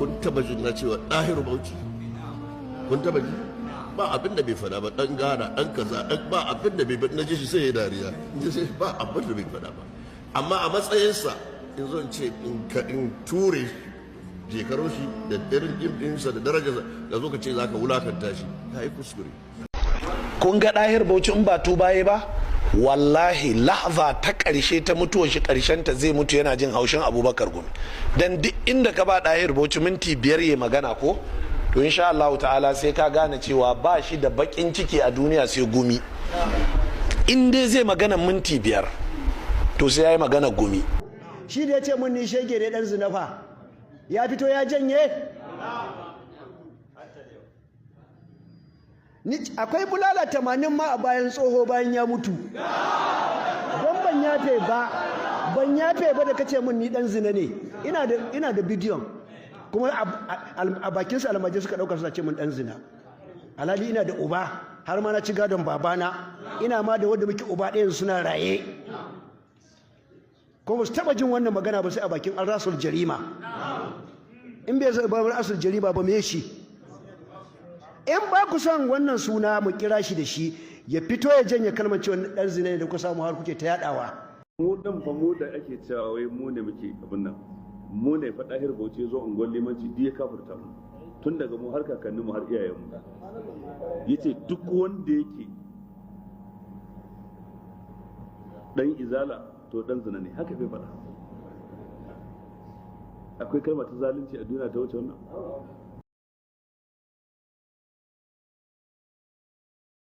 Kun taba jin na cewa Dahiru Bauchi? Kun taba ji? Ba abin da bai fada ba, dan Ghana, dan kaza, dan ba abin da bai, na ji shi sai ya dariya. Sai ba abin da bai fada ba. Amma a matsayinsa in zo in ce in ture shekarun shi da irin ɗinsa da darajarsa da zo ka ce za ka wulakanta shi, ka yi kuskure. Kun ga Ɗahir Bauchi, in ba tubaye ba, wallahi lahza ta ƙarshe ta mutuwar shi, ƙarshen ta zai mutu yana jin haushin Abubakar Gumi. Dan duk inda ka ba Ɗahir Bauchi minti 5 ya magana ko, to insha Allah ta'ala sai ka gane cewa ba shi da bakin ciki a duniya sai Gumi. In dai zai magana minti 5, to sai ya yi magana Gumi. Shi da ya ce mun ni shege ne, dan zinafa, ya fito ya janye. Akwai bulala 80 ma a bayan tsoho bayan ya mutu. Don ban yafe ba, ban yafe ba da kace mun ni dan zina ne. Ina da bidiyon kuma a bakin su, almaji suka dauka suna ce mun dan zina. Alhali ina da uba, har ma na ci gadon babana, ina ma da wanda muke uba ɗayan suna raye. Ko ba su taba jin wannan magana ba sai a bakin rasul jarima. In bai zai ba rasul jarima ba, me shi? In ba ku son wannan suna mu kira shi da shi, ya fito ya janye kalmar cewa dan zina ne da kuka samu har kuke ta yadawa. Mu dan fa, mu da ake cewa wai mu ne muke abin nan, mu ne fa Dahir Bauchi zo unguwar limanci duk ya kafirta mu, tun daga mu har kakannin mu har iyayen mu. Yace duk wanda yake dan izala to dan zina ne. Haka bai faɗa. Akwai kalma ta zalunci a duniya ta wuce wannan?